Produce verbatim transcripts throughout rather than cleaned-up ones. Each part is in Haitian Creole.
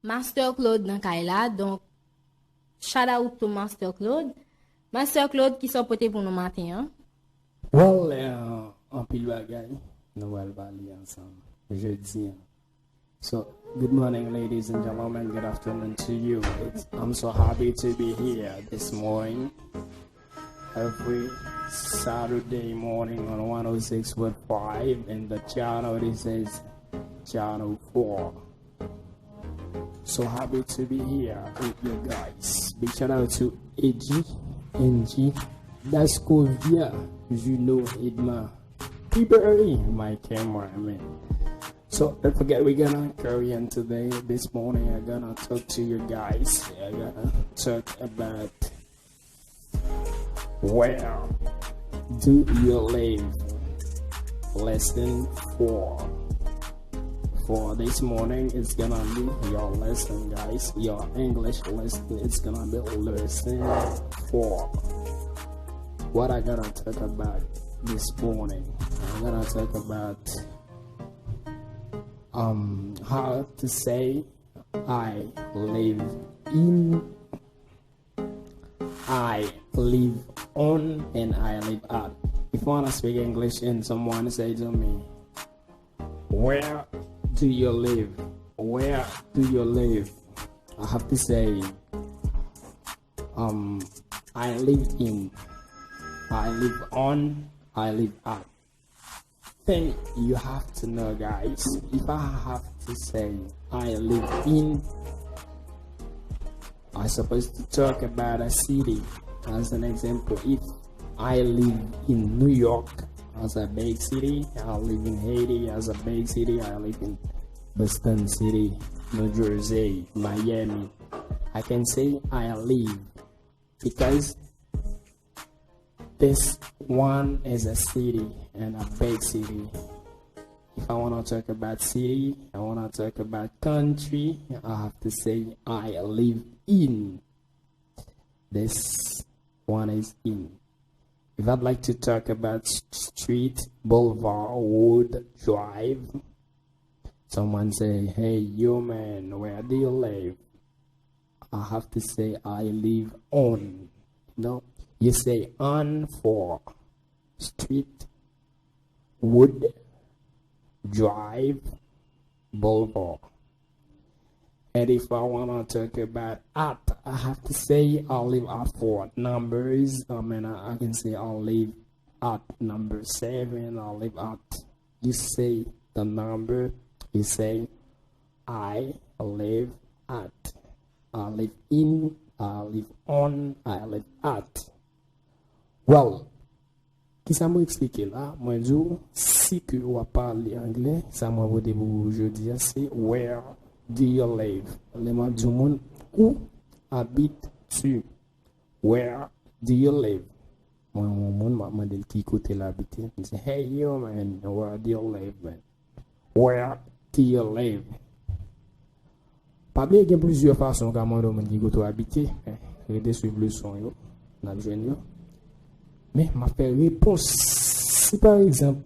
Master Claude nan kay la, donk shout out to Master Claude. Master Claude, kisa w pote pou nou maten an? Well, uh, anpil bagay nou pral pale ansanm jodi an. So, good morning, ladies and gentlemen. Good afternoon to you. It's, I'm so happy to be here this morning. Every Saturday morning on one oh six point five, and the channel, this is channel four. So happy to be here with you guys. Big shout out to A G, N G, Dascovia, Juno, Edma, Peabody, my cameraman. So don't forget, we're gonna carry on today. This morning, I'm gonna talk to you guys. I'm gonna talk about where do you live? Lesson four. For this morning, it's gonna be your lesson, guys. Your English lesson. It's gonna be lesson four. What I gonna talk about this morning? I'm gonna talk about um how to say I live in, I live on, and I live at. If I wanna speak English and someone say to me, "Where do you live? Where do you live?" I have to say, um, "I live in, I live on, I live at." Thing you have to know, guys. If I have to say I live in, I supposed to talk about a city. As an example, if I live in New York, as a big city, I live in Haiti, as a big city, I live in Boston City, New Jersey, Miami. I can say I live because this one is a city and a big city. If I want to talk about city, I want to talk about country, I have to say I live in. This one is in. If I'd like to talk about street, boulevard, road, drive, someone say, "Hey, yo, man, where do you live?" I have to say, "I live on." No, you say on for street, wood, drive, boulevard. And if I wanna talk about at, I have to say I live at for numbers. I mean, I, I can say I live at number seven, I live at. You say the number, you say I live at. I live in, I live on, I live at. Well, kisa mwen eksplike la? Mwen di w, si ke w ap pale anglè, sa mwen pote pou ou jodi a, se where do you live? Lè m ap di yon moun, où habites-tu? Where do you live? Mwen, yon moun, m ap mande l ki kote l abite. M di, "Hey, yo, man, where do you live, man? Where do you live?" Pa bliye, gen plizyè fason w ka mande yon moun ki kote w abite. Men, rete swiv leson yo, n ap jwenn yo. Men, m ap fè repons. Si, pa egzanp,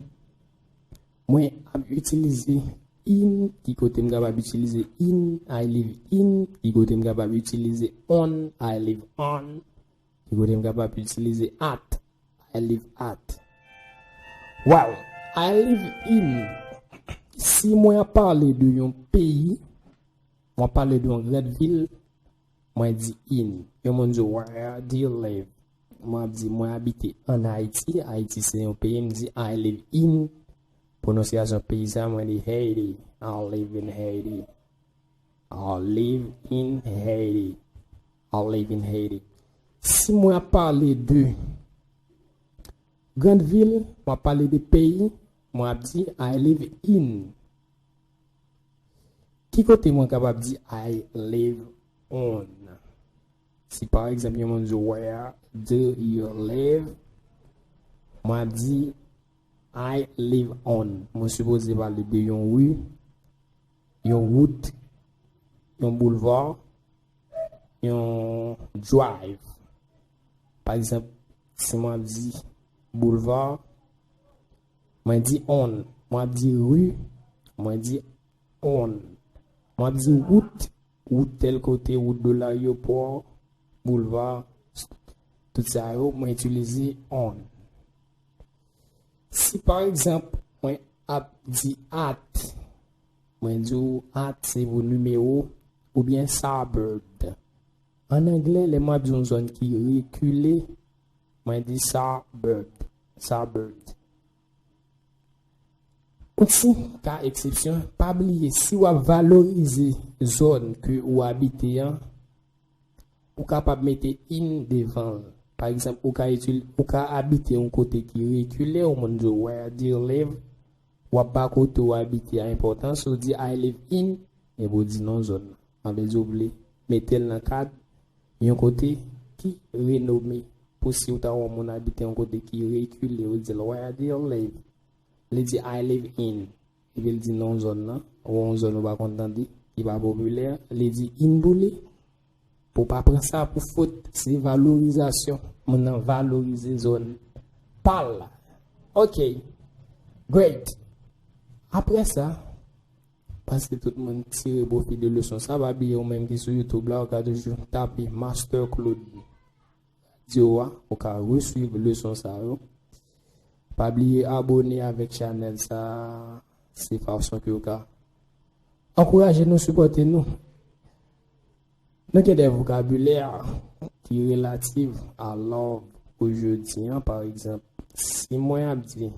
mwen ap itilize in, ki kote m kapab itilize in, I live in, ki kote m kapab itilize on, I live on, ki kote m kapab itilize at, I live at. Well, I live in. Si mwen ap pale de yon peyi, mwen ap pale de yon gran vil, mwen di in. Yon moun di, "Where do you live?" Mwen ap di, "Mwen abite ann Ayiti." Ayiti se yon peyi, m di, "I live in." Pwononsyasyon peyi sa, mwen di Haiti. I live in Haiti. I live in Haiti. I live in Haiti. Si mwen ap pale de gran vil, mwen ap pale de peyi, mwen ap di, "I live in." Ki kote mwen kapab di, "I live on"? Si, pa egzanp, yon moun di, "Where do you live?" Mwen ap di, "I live on." Mwen sipoze pale de yon ri, yon wout, yon boulevard, yon drive. Pa egzanp, si mwen ap di boulevard, mwen di on. Mwen ap di ri, mwen di on. Mwen ap di wout, wout tèl kote, wout de l'aéroport, boulevard, tout sa yo, mwen itilize on. Si pa egzanp, mwen ap di at, mwen di w at se pou nimewo, oubyen suburb. An anglè, lè mwen ap di yon zòn ki rekile, mwen di suburb, suburb. Yon ti ka eksepsyon, pa bliye, si w ap valorize zòn ke ou abite an, ou kapab mete in devan l. Pa egzanp, ou ka itil-, ou ka abite yon kote ki rekile, yon moun di w, "Where do you live?" W ap ba kote w abite a enpòtans, ou di, "I live in," epi w di non zòn nan. Sa vle di ou vle mete l nan kad yon kote ki renome. Pou si w ta wè yon moun abite yon kote ki rekile, ou di l, "Where do you live?" Li di, "I live in." Epi l di non zòn nan, ou yon zòn ou pa konn tande, ki pa popilè, li di in pou li. Pou pa pran sa pou fot, se valorizasyon. Moun nan valorize zòn pa l la. Ok. Great. Apre sa, paske tout moun tire pwofi de leson sa, pa bliye ou menm ki sou YouTube la, ou ka toujou tape Master Claude Dio a, ou ka reswiv leson sa yo. Pa bliye abone avèk chanèl sa, se fason ke ou ka ankouraje nou, sipòte nou. Nou gen de vokabilè ki relatif a love pou jodi an, pa egzanp, si mwen ap di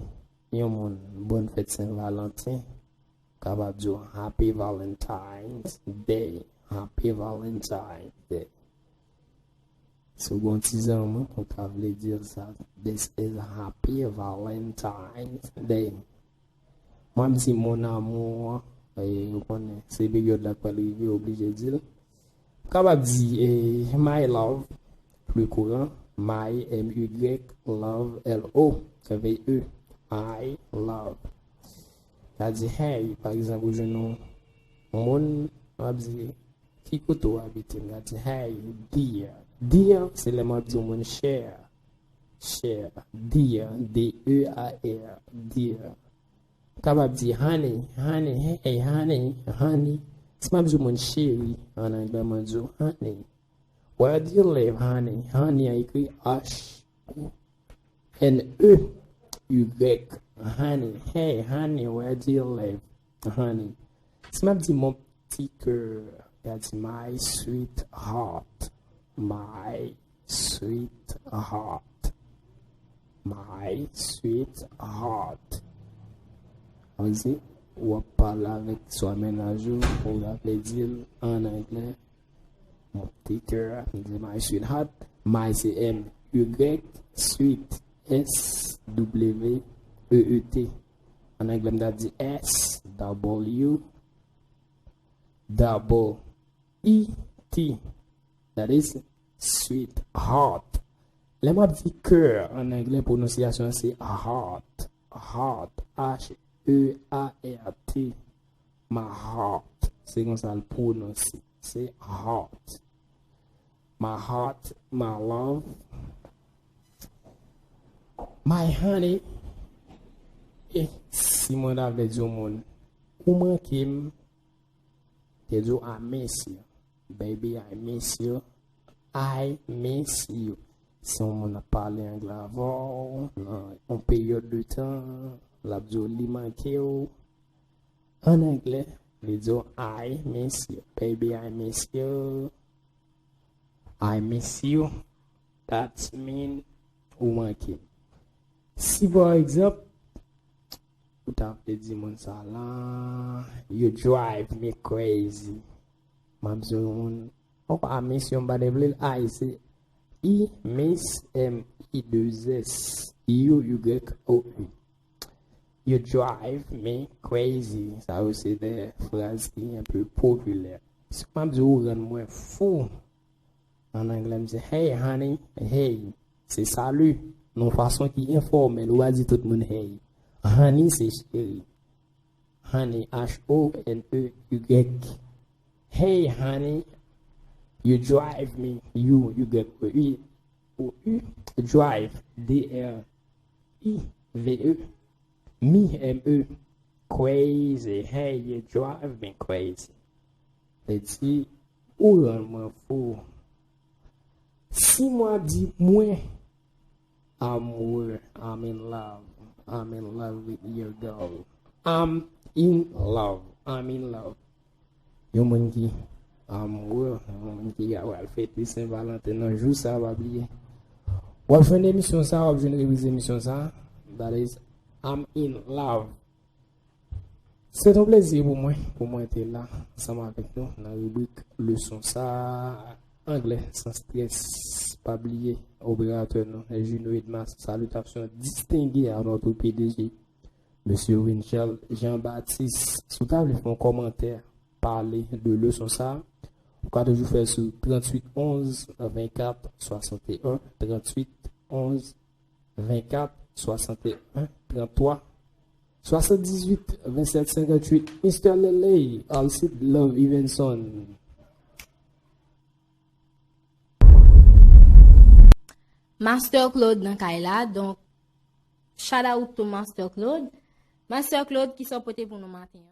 yon moun bòn fèt Sen Valanten, kapab di w Happy Valentine's Day, Happy Valentine's Day. Si w gen yon ti zanmi, ou ta vle di l sa, "This is Happy Valentine's Day." Mwen, m di mon amour, e, ou konnen, se peryòd la k pral rive, oblije di l. Ou kapab di, e, my love, pli kouran, my, M Y, love, L O, V E, my love. Sa di, hey, pa egzanp, ou jwenn yon moun, w ap di, "Ki kote w abite?" M ka di, "Hey, dear." Dear, se lè m ap di yon moun cher. Cher. Dear, D E A R, dear. Kapab di honey, honey, hey, honey, honey. Si m ap di yon moun cheri, an anglè, mwen di w honey. Where do you live, honey? Honey an ekri H O N E Y. Honey. Hey, honey, where do you live? Honey. Si m ap di mon petit cœur, m ka di my sweetheart. My sweetheart. My sweetheart. An di, w ap pale avèk swa mennaj ou, ou ta vle di l an anglè, mon petit cœur, m di my sweetheart, my se M Y, sweet, S W E E T. An anglè, m ta di S W double E T. That is sweetheart. Lè m ap di cœur an anglè, pwononsyasyon an se heart. Heart. H E A R T. My heart. Se konsa l pwononse. Se heart. My heart, my love, my honey. E si mwen ta vle di yon moun, ou manke m, te di w, I miss you. Baby, I miss you. I miss you. Si yon moun ap pale anglè avè w nan yon peryòd de tan, l ap di w li manke w. An anglè, li di w, I miss you. Baby, I miss you. I miss you. That mean ou manke m. Si, pa egzanp, ou ta vle di moun sa la, you drive me crazy. M ap di yon moun, oh, I miss you, m pa te vle l. I se I, miss, M I, deux S, you, Y O U. You drive me crazy. Sa yo se de fraz ki enpe popilè. Si m ap di ou rann mwen fou, an anglè, m se hey, honey, hey. Se salut. Nan yon fason ki enfòmèl, ou pa di tout moun hey. Honey, se cheri. Honey, H O N E Y. Hey, honey, you drive me. You, Y O U, drive, D R I V E, me, M E, crazy. Hey, you drive me crazy. Vle di, ou rann mwen fou. Si mwen di mwen, I'm where, I'm in love, I'm in love with your girl. I'm in love, I'm in love. Yon moun ki amoureux, yon moun ki ka pral fete Sen Valanten nan jou sa, pa bliye. W ap jwenn emisyon sa, w ap jwenn repriz emisyon sa. That is, I'm in love. Se yon plezi pou mwen, pou mwen te la ansanm avèk nou nan ribrik leson sa, anglè san strès. Pa bliye, operatè nou, Juno Edmas, salutation distinguée à notre P D G, Mesye Winchel Jean Baptiste. Si w ta vle fè yon kòmantè, pale de leson sa, ou ka toujou fè sou tranntuit onz vennkat swasanteyen, tranntuit onz vennkat swasanteyen, tranntwa swasanndizuit vennsèt senkantuit. Mister Lele, Alcide Love Evenson. Master Claude nan kay la, donk shout out to Master Claude. Master Claude, kisa w pote pou nou maten an?